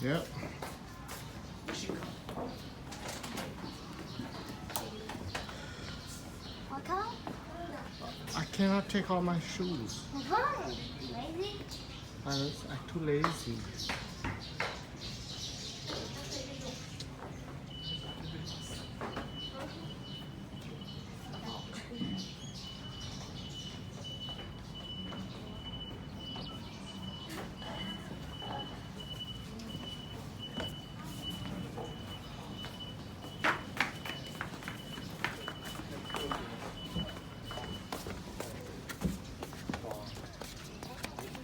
Yep. What color? I cannot take off my shoes. Why? Lazy? I, I'm too lazy.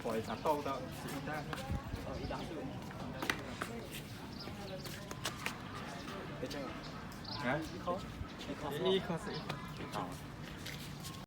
Pom xav tau tau ib dab xwb. Ib qho xwb, ib qho.